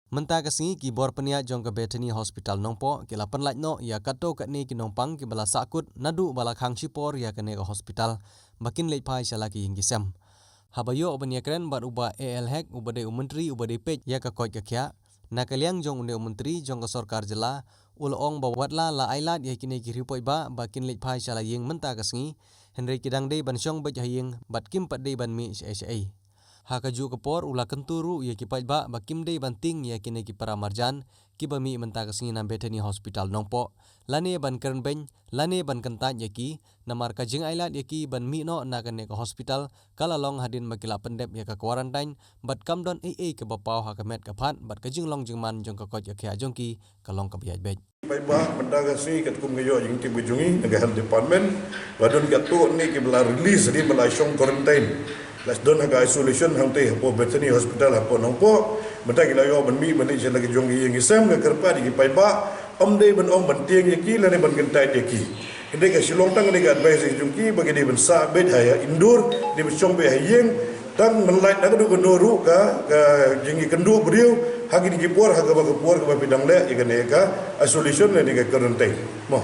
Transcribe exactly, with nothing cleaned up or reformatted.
Mynta ka sngi ki bor pynïaid jong ka Bethany Hospital Nongpoh ki la pynlait noh ïa katto katne ki nongpang kiba la sahkut naduh ba la khang shipor ïa kane ka hospital ba kin leit phai sha la ki ïing ki sem. Haba ïoh ban ïakren bad u Bah A L Hek uba dei u myntri uba dei peit ïa ka koit ka khiah, na ka liang jong une u myntri jong ka sorkar jylla u la ong ba watla la ailad ïa kine ki riew paidbah ba kin leit phai sha la ïing mynta ka sngi, hynrei ki dang dei ban shong beit ha ïing bad kim pat dei ban mih shaei shaei. Ha kajuh ka por u la kyntu ruh ïa ki paidbah ba kim dei ban tieng ïa kine ki para marjan kiba mih mynta ka sngi na Bethany Hospital Nongpoh, lane ban kren beiñ lane ban kyntait ïa ki, namar ka jingailad ïa ki ban mih noh na kane ka hospital ka la long hadien ba ki la pyndep ïa ka quarantine bad kam don ei ei kaba paw ha ka met ka phad bad ka jinglong jingman jong ka koit ka khiah jong ki ka long kaba ïaid beit. Paidbah, mynta ka sngi katkum ka ïoh jingtip ka jong ngi na ka health department, ba don katto katne kiba la release hadien ba la shong quarantine, la don ha ka isolation hangtei hapoh Bethany Hospital hapoh Nongpoh. Mynta ki la ïoh ban mih ban leit sha la ki jong ki ïing ki sem. Nga kyrpad ïa ki paidbah, ym dei ban ong ban tieng ïa ki lane ban kyntait ïa ki. Hynrei ka shu long tang kane ka advice ka jong ki ba ki dei ban sah beit ha ïa indoor, dei ban shong beit ha ïing. Tang ban lait na kano kano ruh ka, ka jingïakynduh briew ha kine ki por, ha kaba ka por kaba phi dang leh ïa kane ka isolation lane ka quarantine. Mo.